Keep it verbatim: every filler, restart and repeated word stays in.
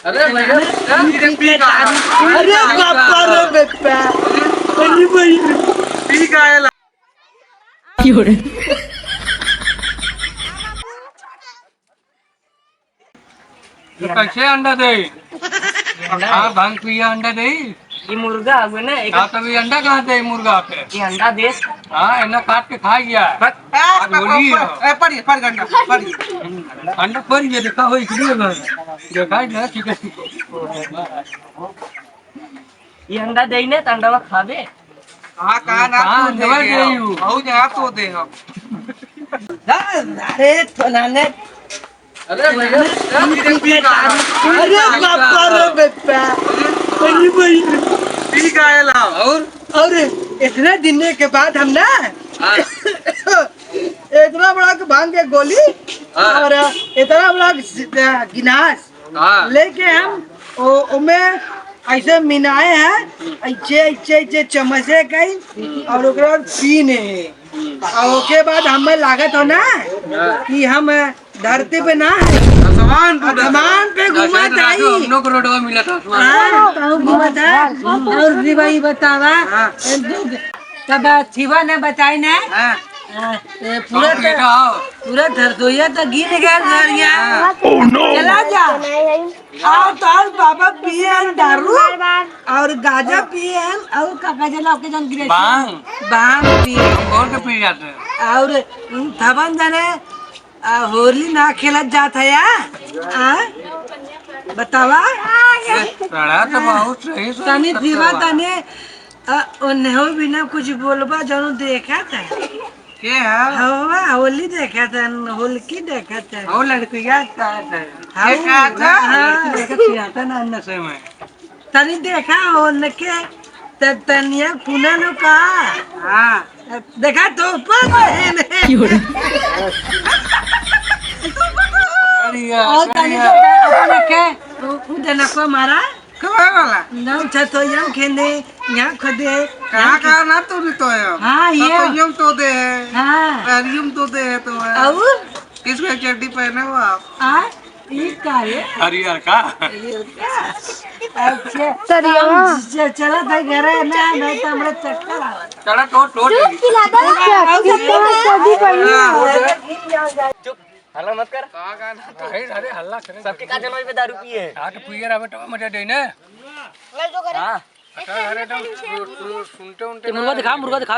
अरे भैया, अरे बापा रे बापा। अरे भाई। पी का आएला। तो कैसे अंडा दे? हाँ, भांग पिया अंडा दे। ये मुर्गा हवे ना, एक हाँ, तब ये अंडा कहाँ दे मुर्गा पे? ये अंडा दे। हाँ, इन्हें काट के खा गया। बस। आज होली है। ए, पढ़िए, पढ़ गंडा, पढ़िए। अंडा पढ़िए, देखा हो, इसलिए मैं देखा ही ना, ठीक है। ये अंडा देई ने, त अंडवा खाबे। कहाँ, कहाँ ना कहाँ तो अंडवा दे देई हो। ऊ? बहुत जगह तो दे हम। अरे, थोड़ा ने। अरे भैया, अरे बापा रे बापा। अरे भाई। पी का आएला। और? और इतने दिन के बाद हम ना, हाँ। इतना बड़ा के भांग के गोली, हाँ। और इतना बड़ा गिलास, हाँ। लेके हम ओ, ओमे ऐसे मिनाए हैं, ऐसे, ऐसे, ऐसे चम्मच से कहीं, और ओकरा बाद पीने हैं। और ओके बाद हमें लागत हो ना हाँ। कि हम धरती पे ना है, आसमान पे उड़त है। आसमान पे घूमत है। हम लोग को रोडवा मिलत है, आसमान। हाँ, तो घूमत है। और भी भाई बतावा, हाँ। तब शिवा ने बताई ना। हाँ। हाँ, ये पूरा और तो, बेटा आओ। पूरा धरदोइया तो गिर गया घर यहाँ। हाँ। चला जा। और तोहर बाबा पिए हैं दारू और गांजा पिए हैं और का, का जना ओके जन गिरे भांग। भांग पिए हैं। और के पी जाते हैं। और धवन जने, आ, होली ना खेलत जात है या? आ? बतावा। ए, सड़ा तो बहुत सही से तनी करत पीवा बा। तनी, आ, ओन्हे बिना कुछ बोलबा जनु देखा था। के है? हवा, होली देखत हन, होलकी देखत हन। हो लड़किया का है? हाँ, के का था? हाँ। लड़किया पियाता ना नशे में। तनी देखा हो न के, त-, तनिया पुना लो का? हाँ। देखा तो ऊपर में है ने। अरे यार, और तनी अरे यार। देखा, अपने के, उ, उ जनकवा मारा। कहाँ वाला? नाम छतोइया खेने, यहाँ खदे। कहाँ, कहाँ ना तोड़े तो है? हाँ, ये। छतोइया में तो दे है। हाँ। पैरियों में तो दे है तो है। और? किस में चड्डी पहने हो आप? आ? ई का है? हरियर का? हरियर का? अच्छा। सरिया। हम च-, चला था घरे ना, नहीं तो हमरा चक्कर आवा। चला तो, तो चुप दे। पिला दे। और चक्कर चड्डी पहनी है। चुप। हल्ला मत कर। का गाना तो? अरे, अरे, हल्ला करे। सबके का जनोई पे दारू पिए? हाँ, तो पिए रहबे, तो मजा दे ना। हाँ। अच्छा, अरे, तो सु-, सु-, सुनते उनते ये मुर्गा ना दिखा, मुर्गा दिखा।